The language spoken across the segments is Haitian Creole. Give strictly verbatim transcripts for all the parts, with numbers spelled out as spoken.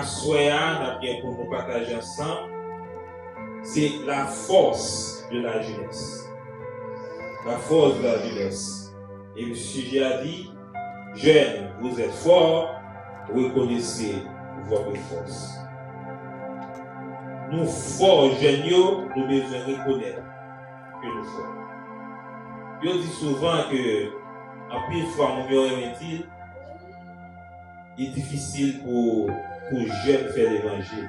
Aswè a, n ap gen pou nou pataje ansanm, se la force de la jeunesse. La force de la jeunesse. E le sujet a di, Jeunes, vous êtes forts, reconnaissez votre force. Nou fò, jèn yo, nou bezwen rekonèt ke nou fò. Yo di souvan ke anpil fwa moun yo renmen di, li difisil pou, pou jèn fè levanjil.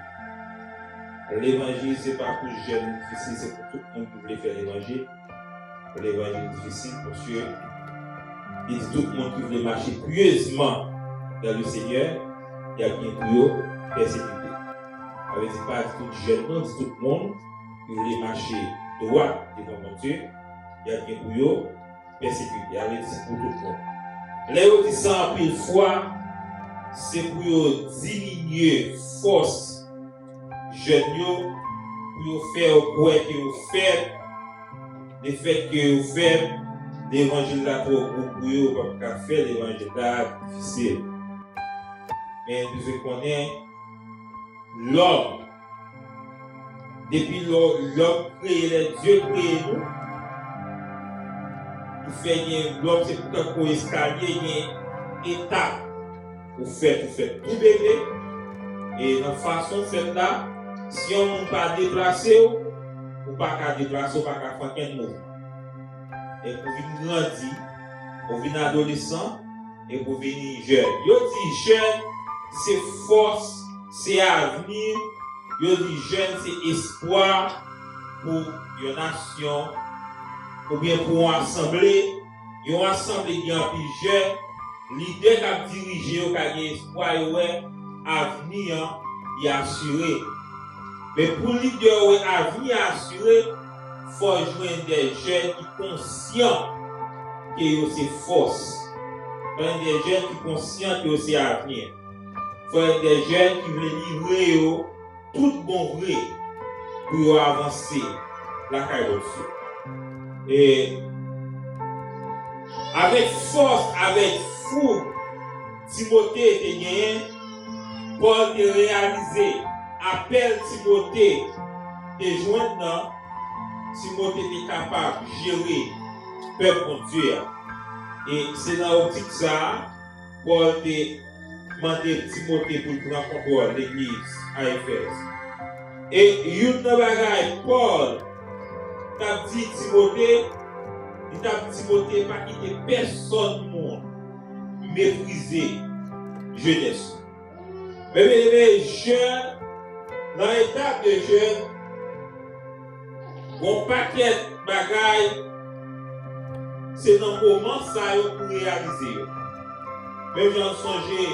Levanjil, se pa pou jèn li difisil, se pou tout moun ki vle fè levanjil. Levanjil difisil, paske li di tout moun ki vle mache pyezman dans le Seigneur, y ap gen pou yo pèsekite. Sa vle di pa di tout jèn non, di tout moun ki vle mache dwat devan Bondye, y ap gen pou yo pèsekite. Sa vle di se pou tout moun. Lè yo di sa anpil fwa, se pou yo diminye fòs jèn yo, pou yo fè yo kwè ke yo fèb. Lefètke yo fèb, levanjil la twò gwo pou yo, yo p ap ka fè levanjil la difisil. Men nou bezwen konnen lòm, depi lò-, lòm kreye, lè Dye kreye nou, li fè gen lòm, se pou tankou eskalye, gen etap. Ou fèt, ou fèt tou bebe. E nan fason w fèt la, si yon moun pa deplase w, ou pa ka deplase, ou pa ka fè okenn mouvman. Epi ou vin grandi, ou vin adolesan, epi ou vin jèn. Yo di jèn, se fòs, se avni. Yo di jèn, se espwa pou yon nasyon, oubyen pou yon asanble. Yon asanble gen anpil jèn, lidè k ap dirije yo ka gen espwa, yo wè avni an, li asire. Men pou lidè yo wè avni an asire, fò jwenn de jèn ki konsyan ke yo se fòs. Fò jwenn de jèn ki konsyan ke yo se avni an. Fò jwenn de jèn ki vle livre yo tout bon vre pou yo avanse lakay Bondye. E avèk fòs, avèk foug Timote te genyen, Pòl te reyalize apèl Timote te jwenn nan, Timote te kapab jere pèp Bondye a. E se nan optik sa a, Pòl te mande Timote pou l pran kontwòl legliz a Efèz. E youn nan bagay Pòl t ap di Timote, li t ap di Timote pa kite pèsonn moun meprize jenès ou. Men byeneme, jèn, nan etap de jèn, gon pakèt bagay, se nan moman sa yo pou reyalize yo. Menm jan n sonje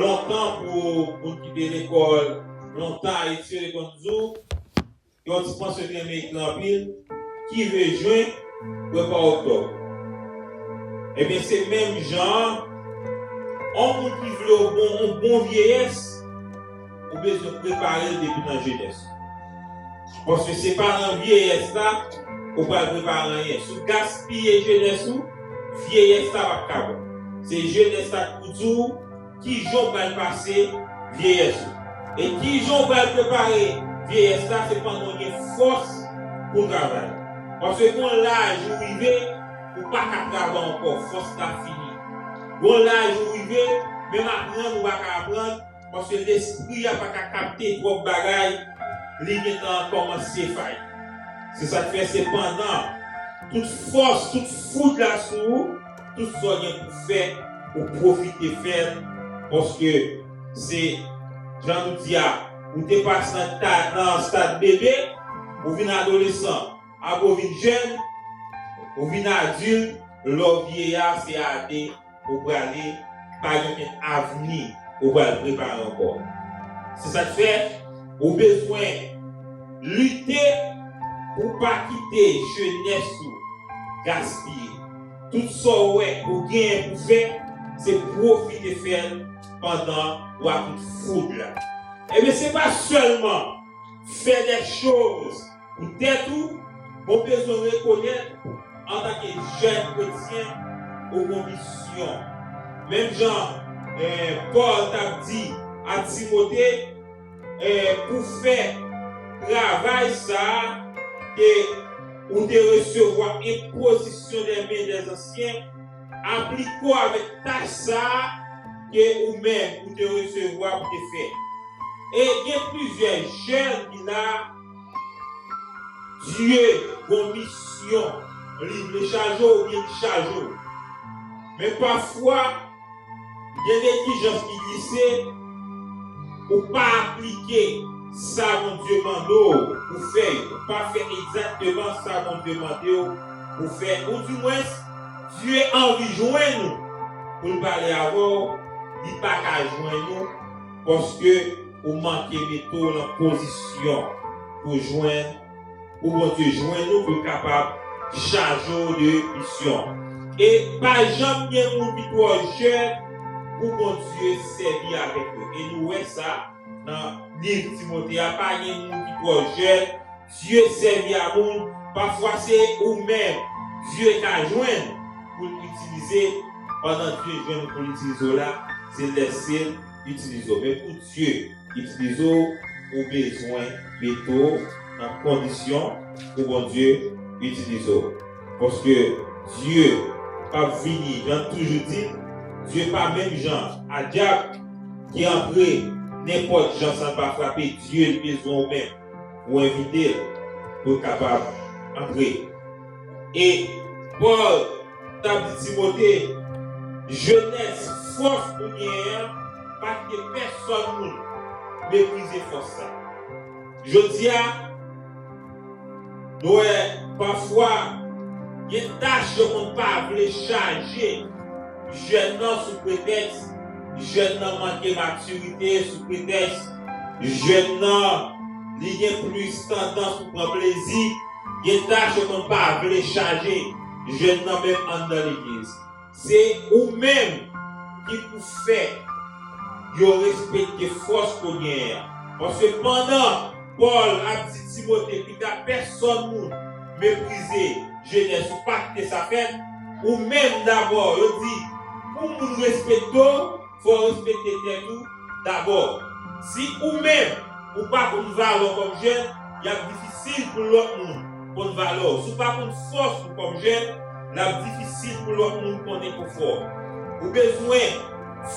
lontan pou moun ki te lekòl, lontan Ayiti yo te konn di w, yon ti panse te renmen ekri anpil, qui veut juin, prépare octobre. Ebyen, se menm jan an, yon moun ki vle yon bon, yon bon vyeyès, ou bezwen prepare l depi nan jenès ou. Paske se pa nan vyeyès la ou pral prepare anyen. Si w gaspiye jenès ou, vyeyès la p ap ka bon. Se jenès la k pou di w kijan w pral pase vyeyès ou. E kijan w pral prepare vyeyès la, se pandan w gen fòs pou w travay. Paske gon laj ou rive, ou pa ka travay ankò, fòs la fini. Gon laj ou rive, menm aprann ou pa ka aprann, paske lespri a pa ka kapte twòp bagay, li gentan kòmanse fay. Se sa k fè se pandan tout fòs, tout foug la sou ou, tout sa w gen pou fè, ou pwofite fè l, paske se, jan nou di a, ou te pase nan ta-, nan stad bebe, ou vin adolesan, apre ou vin jèn, ou vin adilt, lè w vye a, se ale ou prale, pa gen okenn avni ou pral prepare ankò. Se sa k fè ou bezwen lite pou w pa kite jenès ou gaspiye. Tout sa w wè ou genyen pou fè, se pwofite fè l pandan w a tout foug la. Ebyen, se pa sèlman fè de choz pou tèt ou, men w bezwen rekonèt, antanke jèn kretyen, ou gon misyon. Menm jan, eh, Pòl t ap di, a Timote, eh, pou fè travay sa a ke ou te resevwa enpozisyon dè men dè zansyen, aplike w avèk tach sa a ke ou menm ou te resevwa pou te fè. E gen plizyè jèn ki la, Dye gon misyon li vle chaje w oubyen li chaje w. Men pafwa, gen neglijans ki glise, ou pa aplike sa Bondye mande w pou fè yo. Ou pa fè egzakteman sa Bondye mande w pou fè. Oudimwens, Dye anvi jwenn ou pou l pale avè w, li pa ka jwenn ou, paske ou manke mete w nan pozisyon pou jwenn, pou Bondye jwenn ou, pou l kapab chaje w de misyon. E pa janm gen moun ki twò jèn pou Bondye sèvi avèk yo. E nou wè sa nan liv Timote a, pa gen moun ki twò jèn, Dye sèvi a moun, pafwa se ou menm, Dye ka jwenn pou l itilize, pandan Dye jwenn ou pou l itilize w la, se lè se l itilize w. Men pou Dye itilize w, ou bezwen mete w nan kondisyon pou Bondye itilize w. Paske Dye p ap vini, jan m toujou di, Dye pa menm jan a dyab ki antre nenpòt jan san l pa frape Dye, li bezwen w menm pou envite l pou l kapab antre. E Pòl t ap di Timote, jenès, fòs ou genyen an, pa kite pèsòn moun meprize fòs sa. Jodi a, nou wè, pafwa, gen tach yo konn pa vle chaje jèn nan sou pretèks jèn nan manke matirite, sou pretèks jèn nan li gen plis tandans pou pran plezi. Gen tach yo konn pa vle chaje jèn nan menm anndan legliz. Se ou menm ki pou fè yo respekte fòs ke w genyen an. Paske pandan Pòl ap di Timote, pita pèsòn moun meprize jenès ou, pa kite sa fèt, ou menm dabò, yo di, pou moun respekte w, fò w respekte tèt ou dabò. Si ou menm, ou pa konn valè w kòm jèn, y ap difisil pou lòt moun konn valè w. Si w pa konn fòs ou kòm jèn, l ap difisil pou lòt moun konnen ou fò. Ou bezwen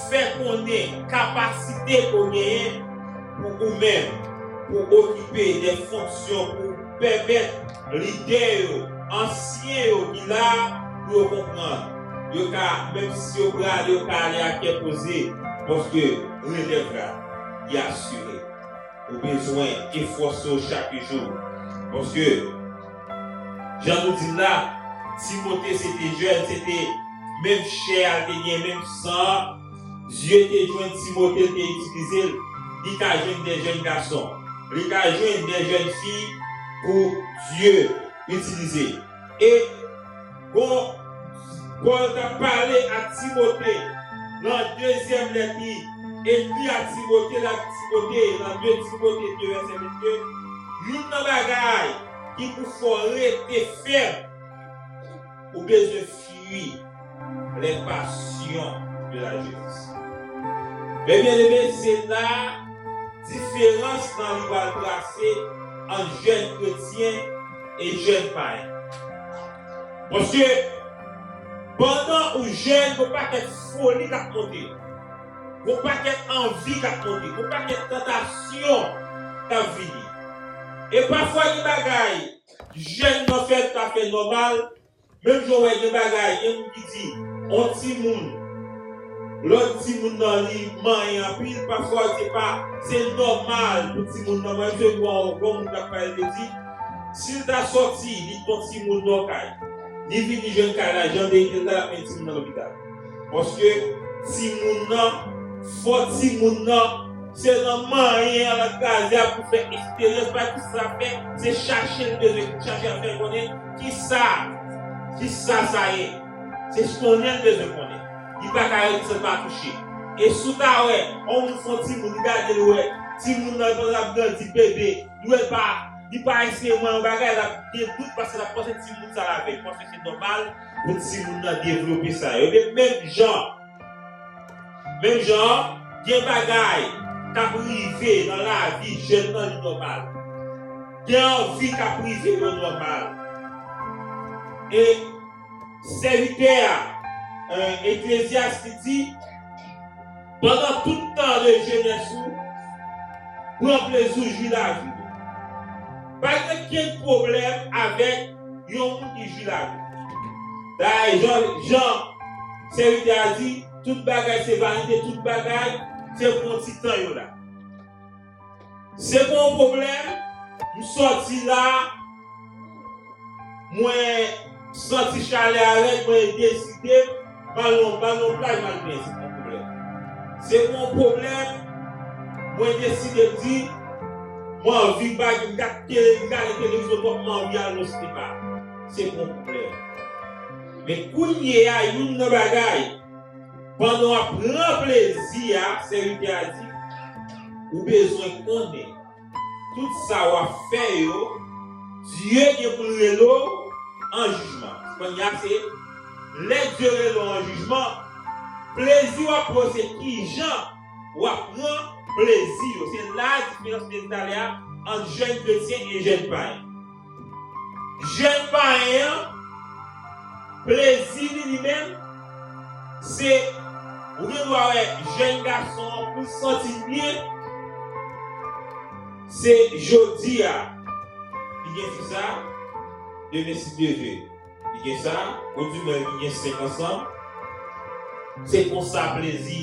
fè konnen kapasite ke w genyen pou ou menm, pou okipe de fonksyon, pou pèmèt lidè yo, ansyen yo ki la, pou yo konprann. Yo ka, menm si yo prale, yo ka ale ak kè poze, paske relèv la, li asire. Ou bezwen efòse w chak jou. Paske, jan nou di l la, Timote se te jèn, se te menm chè a, l te gen menm san an. Dye te jwenn Timote, l te itilize l. Li ka jwenn de jèn gason. Li ka jwenn de jèn fi pou Dye itilize. E bon, Pòl t ap pale a Timote nan dezyèm lèt li ekri a Timote, l ap di Timote nan de Timote de vèsè vennde, youn nan bagay ki pou fè w rete fèm, ou bezwen fwi les passions de la jeunesse. Men byeneme, se la diferans nan li pral trase ant jèn kretyen e jèn payen. Paske pandan ou jèn, gon pakèt foli k ap monte. Gon pakèt anvi k ap monte. Gon pakèt tantasyon k ap vini. E pafwa gen bagay jèn nan fè, ta fè nòmal, menm jan w wè gen bagay, gen moun ki di, on timoun, lòt timoun nan li manyen anpil, pafwa se pa, se nòmal pou timoun nan, mwen, se yon granmoun k ap pale, te di, si l ta sòti, li t on timoun nan kay, li vini jwenn kay la, jan verite l la, l ap mennen timoun nan lopital. Paske timoun nan, fò timoun nan, se nan manyen an, nan kraze a pou fè eksperyans, pa kisa l ap fè, se chache l bezwen chache, ap fè konnen kisa, kisa sa ye. Se konnen l bezwen konnen. Li pa ka rete san l pa touche. E si w ta wè, on moun fè on timoun, li gade l wè, timoun nan pandan l ap grandi, bebe, li wè l pa, li pa eseye manyen yon bagay, l ap gen dout paske l ap panse timoun sa l avè l. Paske se nòmal pou timoun nan devlope sa. Ebyen, menm jan, menm jan, gen bagay, k ap rive nan lavi jèn nan, li nòmal. Gen anvi k ap rive yo nòmal. E sèvitè a, e, Eklezyas, li di, pandan tout tan de jenès ou, pran plezi w, jwi lavi w. Pa gen okenn pwoblèm avèk yon moun ki jwi lavi. Dayè, jan, jan sèvitè a di, tout bagay se vanite, tout bagay se pou yon ti tan yo la. Se pa yon pwoblèm, m sòti la, mwen santi chalè a rèd, mwen deside m al nan, m al nan plaj, m al benyen, se pa yon pwoblèm. Se pa yon pwoblèm, mwen deside m di, mwen anvi bag, m gade tele, m gade televizyon twòp, m anvi al nan sinema. Se pa yon pwoblèm. Men kounye a, youn nan bagay, pandan w ap pran plezi a, sèvitè a di, ou bezwen konnen tout sa w ap fè yo, Dye gen pou l rele w an jijman. Kounye a se lè Dye rele w an jijman, plezi w ap pran se kijan w ap pran plezi yo. Se la diferans m te di talè a ant jèn kretyen e jèn payen. Jèn payen an, plezi li, li menm, se, ou gen dwa wè jèn gason an pou l santi l byen, se jodi a li gen fi sa, demen si Dye vle, li gen sa, oudimwen li gen senk ansanm. Se konsa plezi.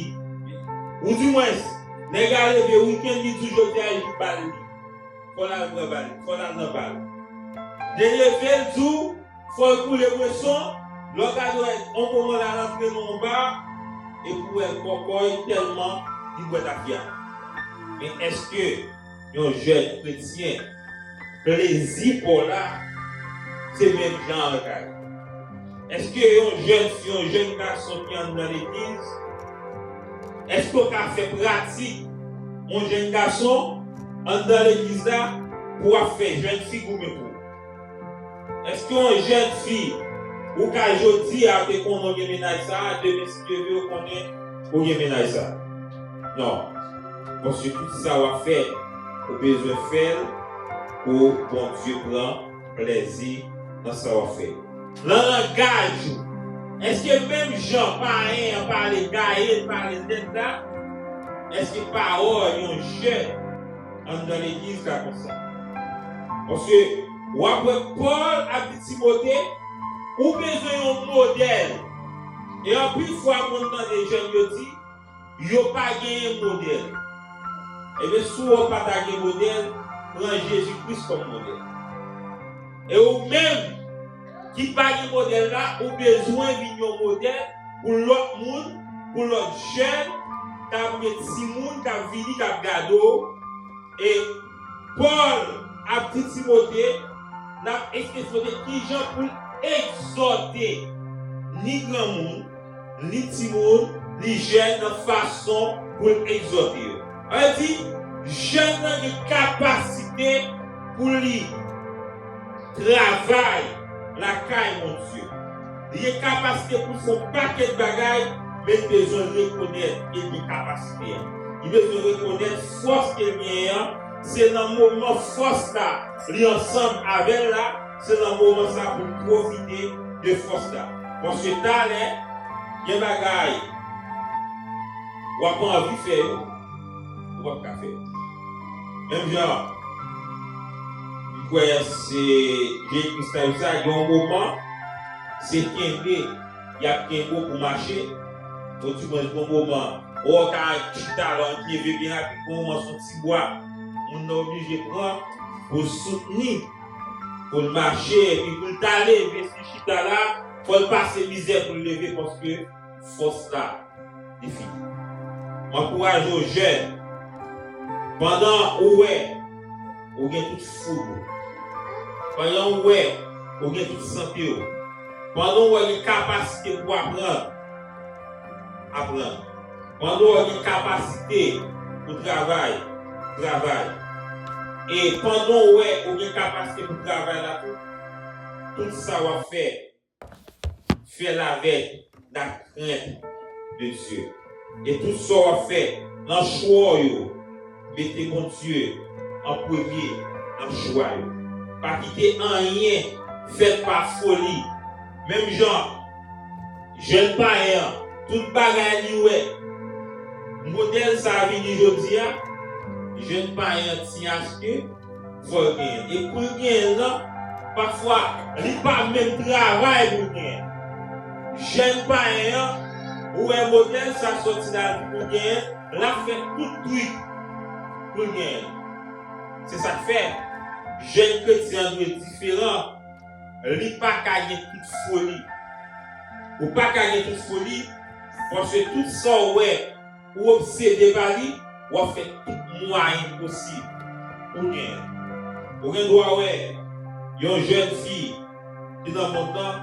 Oudimwens, nèg la leve wikenn, li di w jodi a, li bal li. Fò l al pran bal, fò l al nan bal. Li leve, l di w, fò l koule bweson, lè w gade w wè yon moman l al antre nan yon ba, epi w wè kòkòy tèlman li bwè tafya. Men èske yon jèn kretyen, plezi pa w la, se menm jan an kay? Èske yon jèn fi, yon jèn gason ki anndan legliz, èske w ka fè pratik yon jèn gason anndan legliz la pou w ap fè jèn fi goumen pou ou? Èske yon jèn fi, ou ka jodi a te konnen w gen mennaj sa a, demen si Dye vle ou konnen ou gen mennaj sa a? Non. Paske tout sa w ap fè, ou bezwen fè l pou Bondye pran plezi nan sa w ap fè. Nan langaj ou, èske menm jan payen an pale gaye, l pale lèd la, èske pawòl yon jèn anndan legliz la konsa? Paske w ap wè Pòl ap di Timote, ou bezwen yon modèl. E anpil fwa moun tande jèn yo di, yo pa genyen modèl. Ebyen, si w pa ta gen modèl, pran Jezi Kris kòm modèl. E ou menm ki pa gen modèl la, ou bezwen vin yon modèl pou lòt moun, pou lòt jèn, k ap gen timoun k ap vini, k ap gade w. E Pòl ap di Timote, l ap eksplike Timote kijan pou l egzòte ni granmoun, ni timoun, ni jèn nan fason pou l egzòte yo. Sa vle di, jèn nan gen kapasite pou li travay lakay Bondye. Li gen kapasite pou l fè yon pakèt bagay, men l bezwen rekonèt ke l gen kapasite a. Li bezwen rekonèt fòs ke l genyen an. Se nan moman fòs la, li ansanm avè l la, se nan moman sa pou l pwofite de fòs la. Paske talè, gen bagay w ap anvi fè yo, ou p ap ka fè yo. Menm jan, m kwè se Jezi Kris ta di sa, gen yon moman, se kenbe, y ap kenbe w pou mache, ou di mwen, gen yon moman, ou ka chita la, w leve byen rapid, gen yon moman, se yon ti bwa, moun nan oblije pran pou l soutni, pou l mache, epi pou l ta leve, si l chita la, fò l pase mizè pou l leve, paske fòs la, li fini. M ankouraje w, jèn, pandan ou wè ou gen tout foug ou, pandan ou wè ou gen tout sante w, pandan ou wè ou gen kapasite pou aprann, aprann. Pandan ou wè ou gen kapasite pou travay, travay. E pandan ou wè ou gen kapasite pou travay la tou, tout sa w ap fè, fè l avèk la krent de Dye. E tout sa w ap fè nan chwa w yo, Mete Bondye an premye nan chwa yo. Pa kite anyen fèt pa foli. Menm jan jèn payen an, tout bagay li wè, modèl sa a vini jodi a, jèn payen an ti achte, fò l genyen. E pou l genyen l lan, pafwa, li pa menm travay pou l genyen. Jèn payen an, ou wè modèl sa sòti nan vi pou l genyen, l ap fè tout trik pou l genyen. Se sa k fè, jèn kretyen an dwe diferan. Li pa ka gen tout foli. Ou pa ka gen tout foli, paske tout sa w wè, ou obsede pa li, w ap fè tout mwayen posib pou w genyen. Ou gen dwa wè yon jèn fi ki nan mond lan,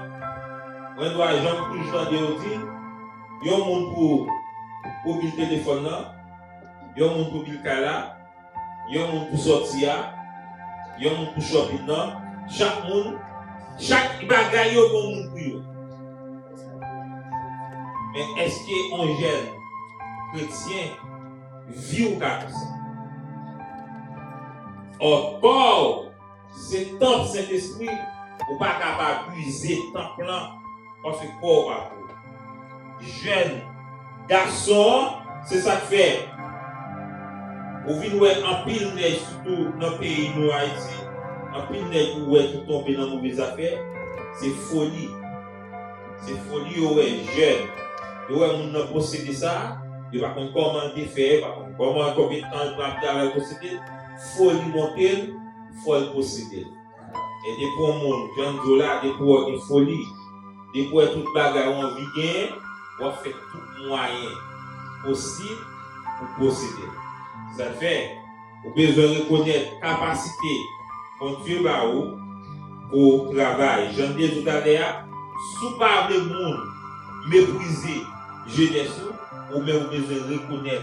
ou gen dwa janm toujou tande yo di, yon moun pou, pou bil telefòn nan, yon moun pou bil kay la, yon moun pou sòti a, yon moun pou shopping nan, chak moun, chak bagay yo gen yon moun pou yo. Men èske yon jèn kretyen vi w ka konsa? Ò, kò w se tanp Sentespri, ou pa ka pa abize tanp lan, paske kò w pa pou ou. Jèn gason, se sa k fè ou vin wè anpil nèg, sitou nan peyi nou Ayiti, anpil nèg ou wè ki tonbe nan move zafè, se foli. Se foli yo wè jèn. Yo wè moun nan posede sa, yo pa konn kòman l te fè, yo pa konn kòman, konbyen tan l pran ap travay posede l, foli monte l, fò l posede l. E depi yon moun, jan m di w la, depi w gen foli, depi w wè tout bagay w anvi genyen, w ap fè tout mwayen posib pou posede l. Sa fè, ou bezwen rekonèt kapasite Bondye ba ou pou w travay. Jan m te di w talè a, si w pa vle moun meprize jenès ou, ou menm ou bezwen rekonèt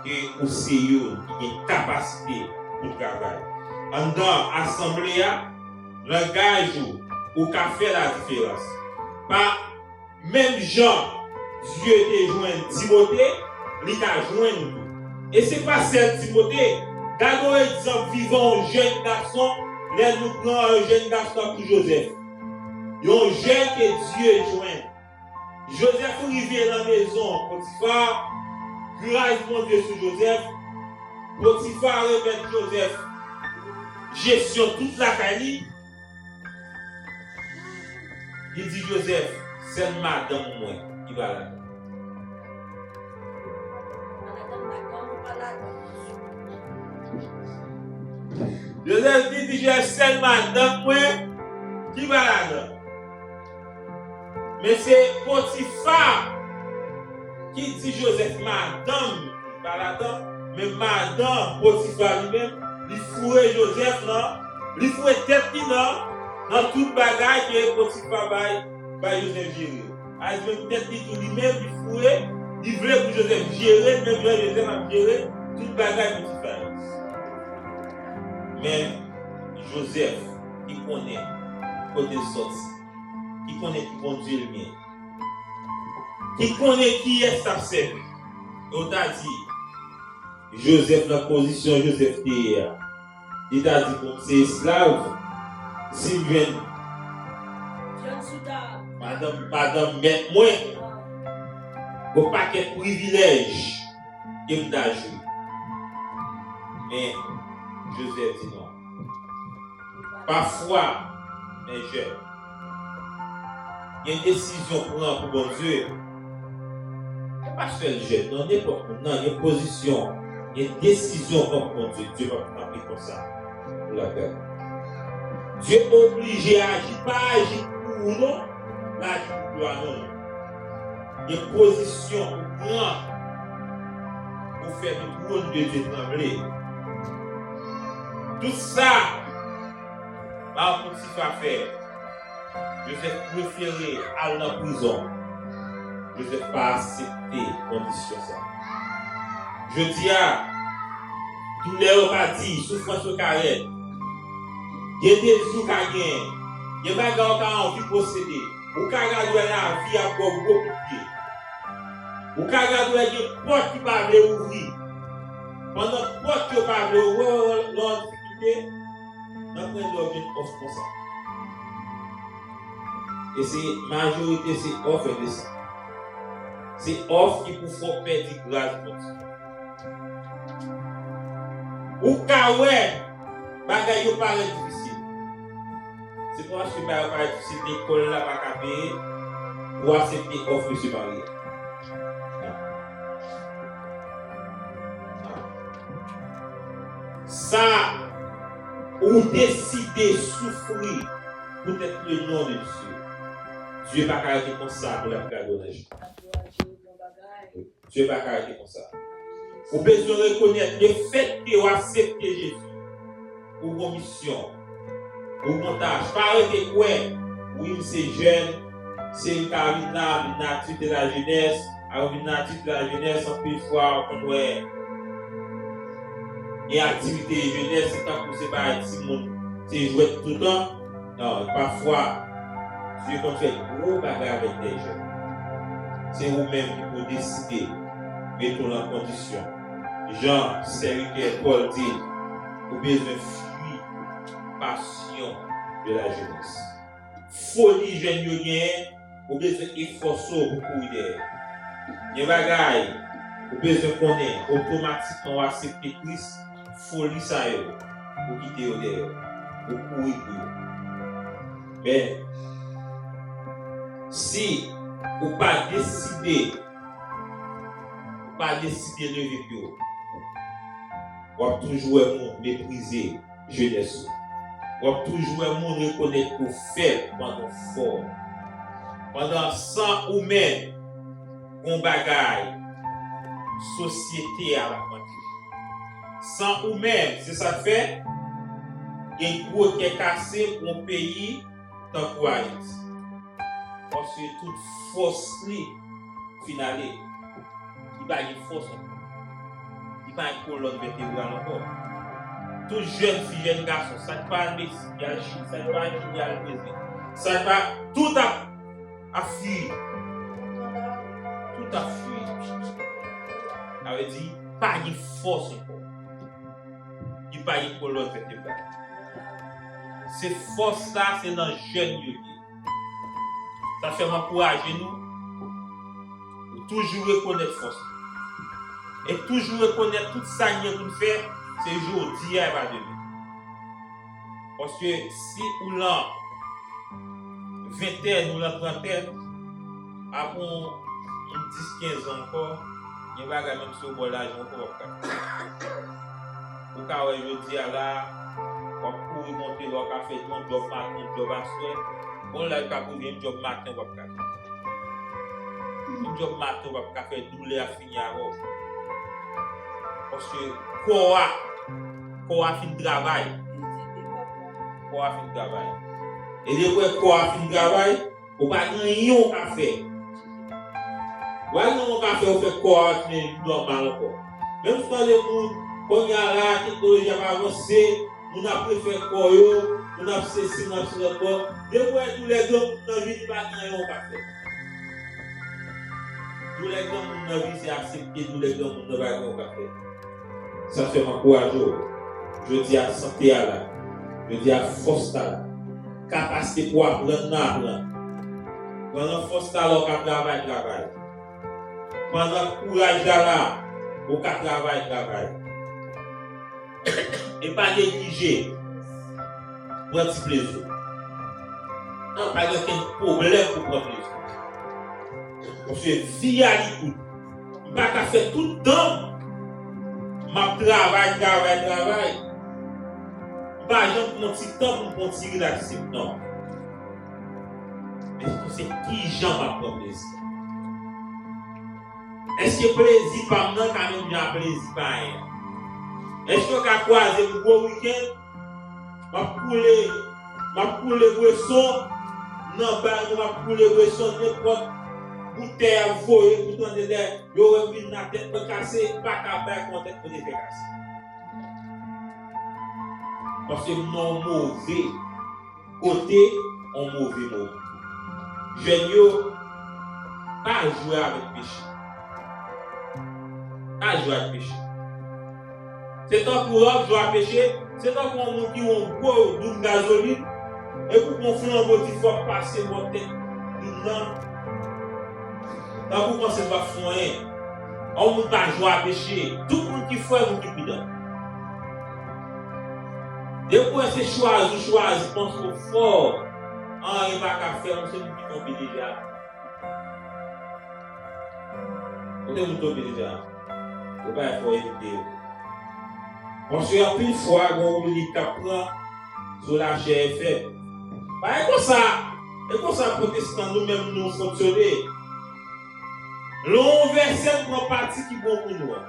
ke ou se youn ki gen kapasite pou travay. Anndan asanble a, langaj ou, ou ka fè ladiferans. Pa menm jan Dye te jwenn Timote, li ka jwenn ou tou. E se pa sèl Timote, gade yon egzanp vivan yon jèn gason, lè nou pran yon jèn gason tankou Jozèf. Yon jèn ke Dye jwenn. Jozèf rive nan mezon Potifa, gras Bondye sou Jozèf. Potifa remèt Jozèf jesyon tout lakay li. Li di Jozèf, sèl madanm mwen ki pa ladan. Jozèf di, di Jozèf, sèl madanm mwen ki pa ladan. Men se Potifa ki di Jozèf madanm li pa ladan, men madan Potifa li menm, li foure Jozèf nan, li foure tèt li nan, nan tout bagay ke Potifa bay, bay Jozèf jere. A di menm tèt li tou li menm, li foure, li vle pou Jozèf jere l, menm jan Jozèf ap jere tout bagay Potifa yo. Men Jozèf, ki konnen kote l sòti, ki konnen ki Bondye l gen, ki konnen kiyès l ap sèvi. E w ta di, Jozèf nan pozisyon Jozèf te ye a, li ta di, bon, m se esklav, si m jwenn madanm, madanm mèt mwen, gon pakèt privilèj ke m ta jwi. Men, Jozèf di non. Pafwa, men jèn, gen desizyon pran pou Bondye. E pa sèl jèn, non, nenpòt moun, nan, gen pozisyon, gen desizyon pran pou Bondye. Dye p ap kanpe konsa pou lagad. Dye oblije aji, pa aji pou ou, non, l aji pou glwa non l. Gen pozisyon ou pran pou fè le trône de Dieu trembler. Tout sa, Madan Potifa fè, Jozèf prefere al nan prizon. Jozèf pa aksepte kondisyon sa. Jodi a, doulè yo ka di, soufrans yo ka rèd. Gen dezi w ka genyen. Gen bagay w ka anvi posede. Ou ka gade wè lavi ap ba w gwo kout pye. Ou ka gade wè gen pòt ki pa vle ouvri. Pandan pòt yo pa vle ouvè, lè w an difikilte, nan pwen lè w jwenn òf konsa. E se majorite se òf e de sa. Se òf ki pou fè w pèdi gras Bondye. Ou ka wè bagay yo parèt difisil. Se pa paske bagay yo parèt difisil, lekòl la pa ka peye pou w aksepte òf mesye marye a. Sa ou deside soufri poutèt le non de Dye. Dye pa ka rete konsa pou l ap gade w nan je. Dye pa ka rete konsa. Ou bezwen rekonèt lefètke w aksepte Jezi, ou gon misyon, ou gon tach. Pa rete kwè, wi, m se jèn, se m ka vin la, vin nan aktivite lajennès, a vin nan aktivite lajennès, anpil fwa, ou konn wè, gen aktivite jenès, se tankou se bagay timoun, se jwèt toutan. Non, pafwa, Dye konn fè gwo bagay avèk de jèn. Se ou menm ki pou deside mete w nan kondisyon. Jan sèvitè Pòl di, ou bezwen fwi passion de la jeunesse. Foli jèn yo genyen, ou bezwen efòse w pou kouri dèyè. Gen bagay ou bezwen konnen, otomatikman w aksepte Kris, foli sa yo, ou kite yo dèyè, ou kouri pou yo. Men, si ou pa deside, ou pa deside leve pye w, w ap toujou wè moun meprize jenès ou. W ap toujou wè moun rekonèt ou fèb pandan w fò. Pandan san ou menm, gon bagay sosyete a ap manke. San ou menm, se sa k fè gen gwo kè kase pou yon peyi tankou Ayiti. Paske tout fòs li fin ale. Li pa gen fòs ankò. Li pa gen kolòn vètebral ankò. Tout jèn fi, jèn gason, sa ki pa al Meksik, y al Chin, sa ki pa al Chili, y al Brezil, sa ki pa, tout ap, ap fui. Tout ap fui. Sa vle di, pa gen fòs ankò. Li pa gen kolòn vètebral. Se fòs la, se nan jèn yo ye. Sa fè m ankouraje nou pou toujou rekonèt fòs nou. E toujou rekonèt tout sa n gen pou n fè, se jodi a, e pa demen. Paske si ou lan ventèn, ou lan trantèn, apre yon, yon dis, kenz an ankò, gen bagay menm si w bò lajan ankò w ap ka fè. Ou ka wè jodi a la, w ap kouri monte la, w ka fè yon djòb maten, yon djòb aswè. Bon, la, w ka kouri yon djòb maten, w ap ka fè. Yon djòb maten, w ap ka fè, doulè a fini avè w. Paske kò a, kò a fin travay. Kò a fin travay. E depi kò a fin travay, ou pa gen anyen ou ka fè. Ou pa gen anyen ou ka fè, ou fè kò a tounen nòmal ankò. Menm si w tande moun, kounye a la, teknoloji ap avanse, moun ap refè kò yo, moun ap sesi, moun ap sesi kò. Depi w wè doulè granmoun nan vini, pa gen anyen ou ka fè. Doulè granmoun nan vini, se aksepte doulè granmoun nan, pa gen anyen ou ka fè. Sa fè m ankouraje w. Jodi a, sante a la. Jodi a, fòs la la. Kapasite pou aprann nan, aprann. Pandan fòs la la, ou ka travay, travay. Pandan kouraj la la, ou ka travay, travay. E pa neglije pran ti plezi w. Non, pa gen okenn pwoblèm pou pran plezi. Paske vi a li kout. M pa ka fè tout tan m ap travay, travay, travay. M pa janm pran ti tan pou m pran ti rilakse m, non. Men se kijan m ap pran plezi. Èske plezi pa m nan ka menm jan a plezi pa a? Èske w ka kwaze m gwo wikenn, m ap koule, m ap koule bweson nan ba nou, m ap koule bweson, nenpòt boutèy ap voye pou tande lè yo wè m vin la tèt mwen kase, m pa ka bay kòman tèt mwen te fè kase. Paske m nan yon move kote, yon move moman. Jèn yo, pa jwe avèk peche. Pa jwe avèk peche. Se tankou lòt jou a peche, se tankou yon moun ki wè yon gwo doum gazolin, epi yon flanbo di fòk pase bò tèt doum nan. Tankou panse l p ap fè anyen. Yon moun pa jwe a peche. Tout moun ki fou, moun ki pridan. Depi w wè se chwazi w chwazi, panse w fò, anyen pa ka fè w, se moun ki tonbe deja. Kote moun tonbe deja? Yo pa fè w evite yo. Paske anpil fwa, gen yon milit k ap pran sou lachè e fèb. Pa e konsa, e konsa pwotestan nou menm nou fonksyone. Lè yon vèsè pran pati ki bon pou nou an,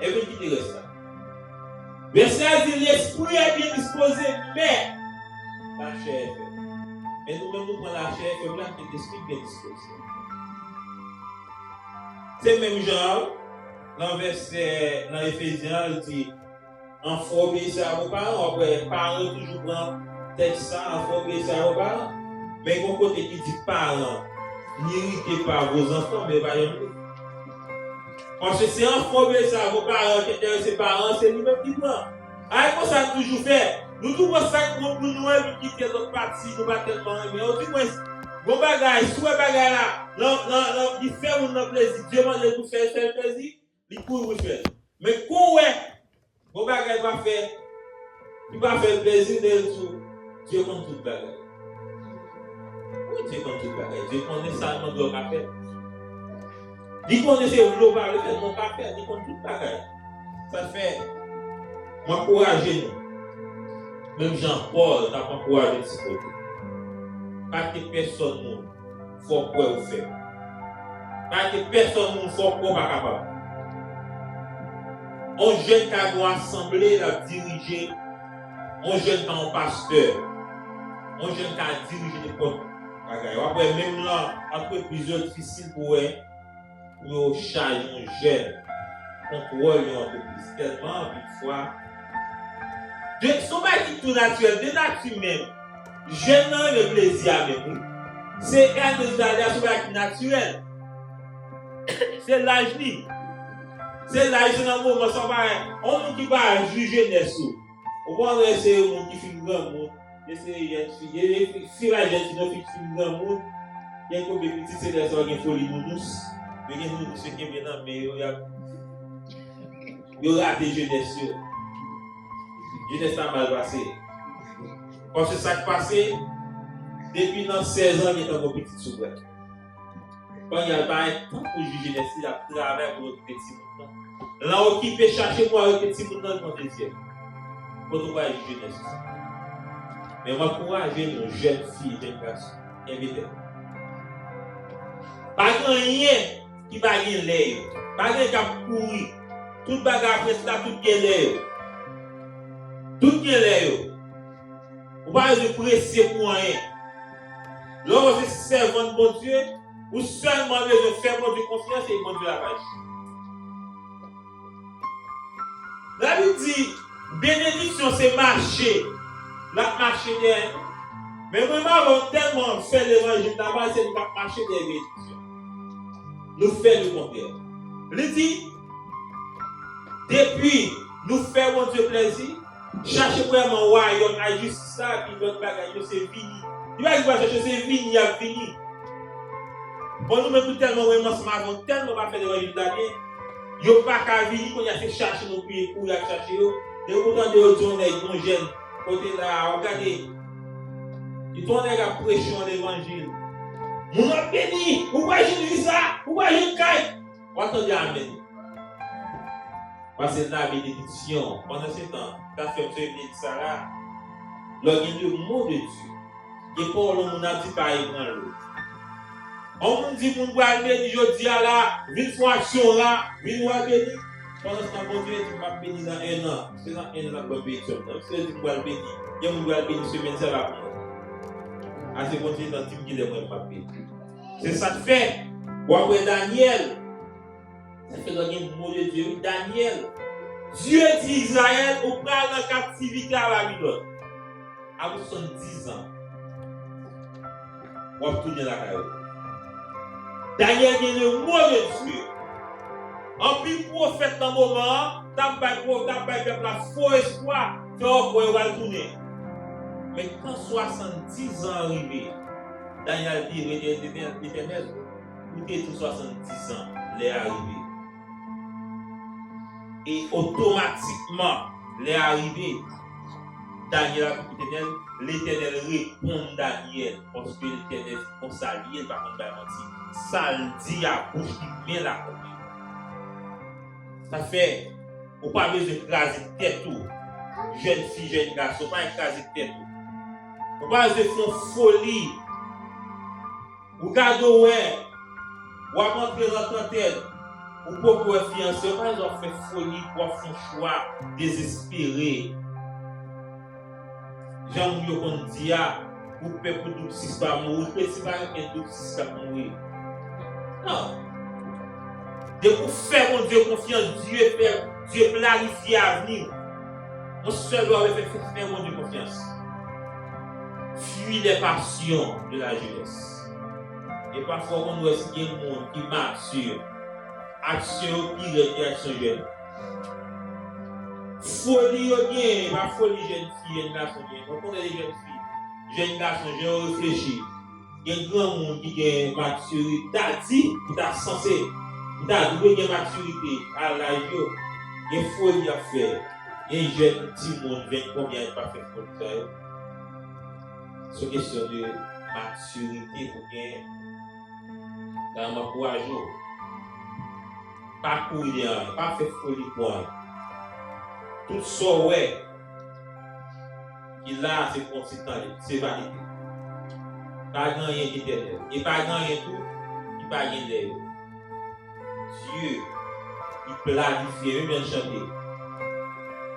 epi n kite rès la. Vèsè a di, lespri est bien disposé, mais la chair est faible. Men nou menm nou pran lachè e fèb la, men lespri byen dispoze. Se menm jan an, nan vèsè, nan Efezyen an, li di, enfants, obéissez à vos parents. W ap wè, paran yo toujou pran tèks sa, enfants, obéissez à vos parents. Men gen yon kote ki di, parents, n'irritez pas vos enfants, men yo pa janm li. Paske se enfants, obéissez à vos parents ki enterese paran, se li menm ki pran. A, e konsa n toujou fè. Nou toujou pran sa k bon pou nou, epi kite lòt pati nou pa tèlman renmen. Odimwens, bon bagay, si w wè bagay la, nan, nan, nan, li fè moun nan plezi, Dye mande l pou fè, fè l plezi, li kouri pou l fè l. Men kou w wè, bon bagay pa fè, li pa fè l plezi, men l di w, Dye konn tout bagay. Wi, Dye konn tout bagay. Dye konnen sa l mande w pa fè. Li konnen se vle w pa vle fè l, men w pa fè l. Li konn tout bagay. Sa fè, m ankouraje nou. Menm jan Pòl t ap ankouraje Timote. Pa kite pèsonn moun fè w kwè ou fèb. Pa kite pèsonn moun fè w kwè ou pa kapab. On jèn ka gen yon asanble, l ap dirije. On jèn ka yon pastè. On jèn ka dirije nenpòt bagay. W ap wè menm nan antrepriz yo difisil pou wè pou yo chaje yon jèn kontwòl yon antrepriz. Tèlman anpil fwa, de, se yon bagay ki tou natirèl, de nati menm. Jèn nan renmen plezi a menm, wi. Se Ernest Dalia, se yon bagay ki natirèl. Se laj li. Se laj, se nan moman sa, pa yon moun ki pa jwi jenès ou. Ou konn wè se yon moun ki fin granmoun. Gen se jèn fi, gen fi, fi pa jèn fi non, fi ki fin granmoun. Gen konbyen pitit se lè sa yo gen foli nounous. Men gen nounous yo kenbe nan men yo, y ap, yo rate jenès yo. Jenès la mal pase. Paske sa k pase, depi nan sèz an, gentan gon pitit sou bra. Kounye a, l pa gen tan pou jwi jenès li, l ap travay pou l okipe timoun nan. L ap okipe chache pou al okipe timoun nan, l pran dezyèm. Kote w pral jwi jenès ou sa? Men m ankouraje nou, jèn fi, jèn gason, envite l. Pa gen anyen ki pa gen lè yo. Pa gen k ap kouri. Tout bagay ap ret la, tout gen lè yo. Tout gen lè yo. Ou pa bezwen prese pou anyen. Lè w se sèvant Bondye, ou sèlman bezwen fè Bondye konfyans e Bondye ap aji. Labib di, benediksyon se mache, l ap mache dèyè nou. Men mwen, m avè w tèlman fè levanjil la, paske nou p ap mache dèyè benediksyon. Nou fè lekontrè. Li di, depi nou fè Bondye plezi, chache premyèman wayòm ak jistis la, epi lòt bagay yo se vini. Li pa di w al chache, se vini, y ap vini. Bon, nou menm nou tèlman renmen ansanm avè w, tèlman pa fè levanjil la byen, yo pa ka vini, kounye a se chache nou kouri ak chache yo. Depi w tande yo di yon nèg, yon jèn, kote la a, w ap gade, li te yon nèg ap preche yon levanjil. Moun ap beni, ou pral jwenn vi sa, ou pral jwenn kay. W ap tande amèn. Paske la benediksyon, pandan se tan, ta fè m sonje m te di sa la, lè w gen le mot de Dieu, gen pawòl yon moun ap di pa ebranle w. Yon moun di moun pral beni jodi a la, vin fè yon aksyon la, vin w ap beni. Pandan se tan, Bondye di m ap beni nan en an. Se nan en an l ap ban m benediksyon m nan. Se di m pral beni, gen moun pral beni semèn sa la pou mwen. Ase Bondye nan di m kilè mwen m ap beni. Se sa k fè, w ap wè Danyèl, sa fè lè gen mo de Dye, wi, Danyèl. Dye di Izrayèl, ou pral nan kaptivite a Babilòn. Apre swasanndizan, w ap tounen lakay ou. Danyèl gen le mo de Dye. Anpil pwofèt nan moman an, t ap bay, t ap bay pèp la fo espwa, fè yo kwè yo pral tounen. Men, kan swasanndiz zan an rive, Danyèl di, Letènèl, Letènèl, ou te di swasanndiz zan, lè a rive. E otomatikman, lè a rive, Danyèl ap di Letènèl, Letènèl reponn Danyèl, paske Letènèl se konsa li ye, li pa konn bay manti. Sa l di a bouch li, men l akonpli. Sa fè, ou pa bezwen kraze tèt ou. Jèn fi, jèn gason, pa kraze tèt ou. Ou pa bezwen fè yon foli. Ou gade w wè, w ap antre nan trantèn, ou poko wè fiyanse, w pa bezwen fè foli pou w ap fè yon chwa dezespere. Jan moun yo konn di a, pou pè pou doub sis pa mouri, kretyen pa gen doub sis k ap mouri. Non. Depi w fè Bondye konfyans, Dye fè, Dye planifye avni w. Yon sèl bagay w fè, fè, fè Bondye konfyans. Fuis les passions de la jeunesse. E pafwa w konn wè si gen moun ki mati, aksyon yo pi rèd ke aksyon jèn. Foli yo gen, e pa foli jèn fi, jèn gason gen. Mwen konnen de jèn fi, jèn gason, jan yo reflechi. Gen granmoun ki gen matirite, ta di, ki ta sanse, ki ta dwe gen matirite a laj yo. Gen foli y ap fè. Gen jèn timoun, ven konbyen ane pa fè foli sa yo. Se yon kesyon de matirite pou gen. La, m ankouraje w. Pa kouri dèyè anyen, pa fè foli pou anyen. Tout sa w wè ki la, se pou yon ti tan li, se vanite. Pa gen anyen ki etènèl. E pa gen anyen tou ki pa gen lè yo. Dye, li planifye, menm jan n chante.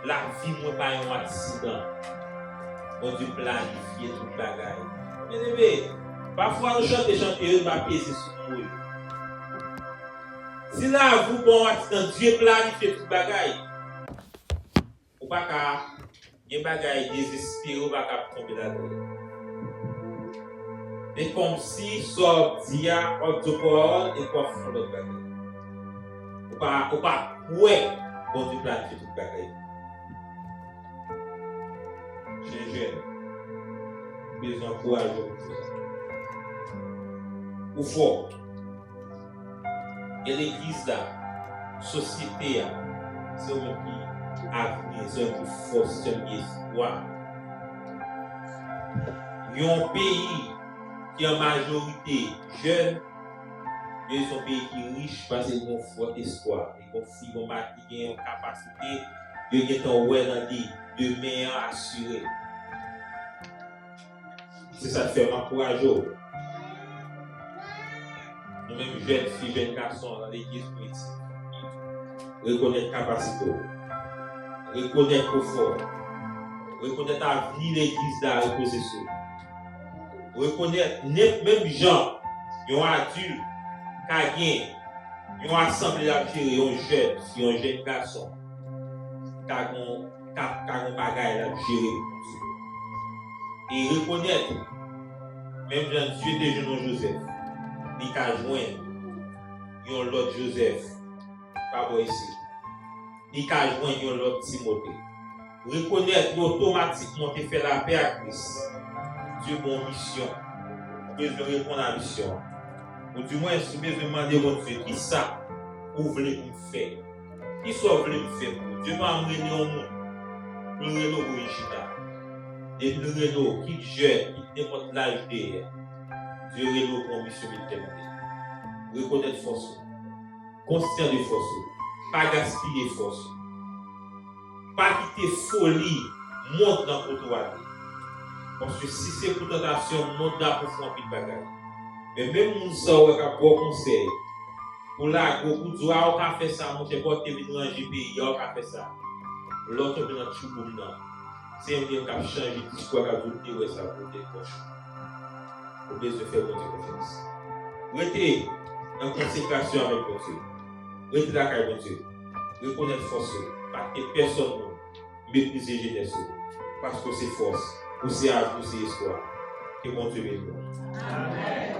Lavi mwen pa yon aksidan. Bondye planifye tout bagay. Byeneme, pafwa nou chante, chante yo, nou pa peze sou mo yo. Si lavi w pa yon aksidan, Dye planifye tout bagay. Ou pa ka gen bagay dezespere, ou pa ka tonbe ladan l. E kòmsi sa w ap di a, w ap di yon pawòl, epi w ap fè yon lòt bagay. Ou pa, ou pa kwè Bondye planifye tout bagay. Jèn, jèn, m bezwen ankouraje w pou sa. Ou fò. E legliz la, sosyete a, se ou menm ki avni, se ou menm ki fòs, se ou menm ki espwa. Yon peyi ki an majorite jèn, men se yon peyi ki rich paske li gen yon fò espwa, li gen yon fi, gen yon mari ki gen yon kapasite, yo gentan wè nan li, demen an asire. Se sa k fè m ankouraje w. Nou menm jèn fi, jèn gason nan legliz primitif, rekonèt kapasite w. Rekonèt ou fò. Rekonèt avni legliz la repoze sou ou. Rekonèt, menm jan yon adilt ka gen yon asanble l ap jere, yon jèn fi, yon jèn gason ka gen, ka, ka gen bagay l ap jere pou Bondye. E rekonèt, menm jan Dye te jwenn yon Jozèf, li ka jwenn yon lòt Jozèf pa bò isit. Li ka jwenn yon lòt Timote. Rekonèt li otomatikman te fè lapè ak Kris. Dye ba w misyon. Ou bezwen reponn a misyon an. Ou di mwen, si w bezwen mande Bondye, kisa ou vle pou m fè? Kisa w vle m fè pou ou? Dye pa janm rele yon moun pou l rele w pou vin chita. Depi l rele w, kit jèn, kit nenpòt laj ou te ye a, Dye rele w pou yon misyon pou l tèmine. Rekonèt fòs ou. Konsyan de fòs ou. Pa gaspiye fòs ou. Pa kite foli mond nan pote w ale. Paske si se pou tantasyon, mond la pou fè anpil bagay. Men menm moun sa w wè k ap ba w konsèy, pou lage w, pou di w, a, ou ka fè sa, monchè, pa w te vin ranje peyi a, ou ka fè sa. Lè w tonbe nan tchouboum nan, se yon moun k ap chanje diskou a, k ap di w te wè sa pou w te pòch. Ou bezwen fè Bondye konfyans. Rete an konsekrasyon avèk Bondye. Rete lakay Bondye. Rekonèt fòs ou. Pa kite pèsonn moun meprize jenès ou. Paske w se fòs. Ou se avni, ou se espwa. Ke Bondye beni w. Amèn.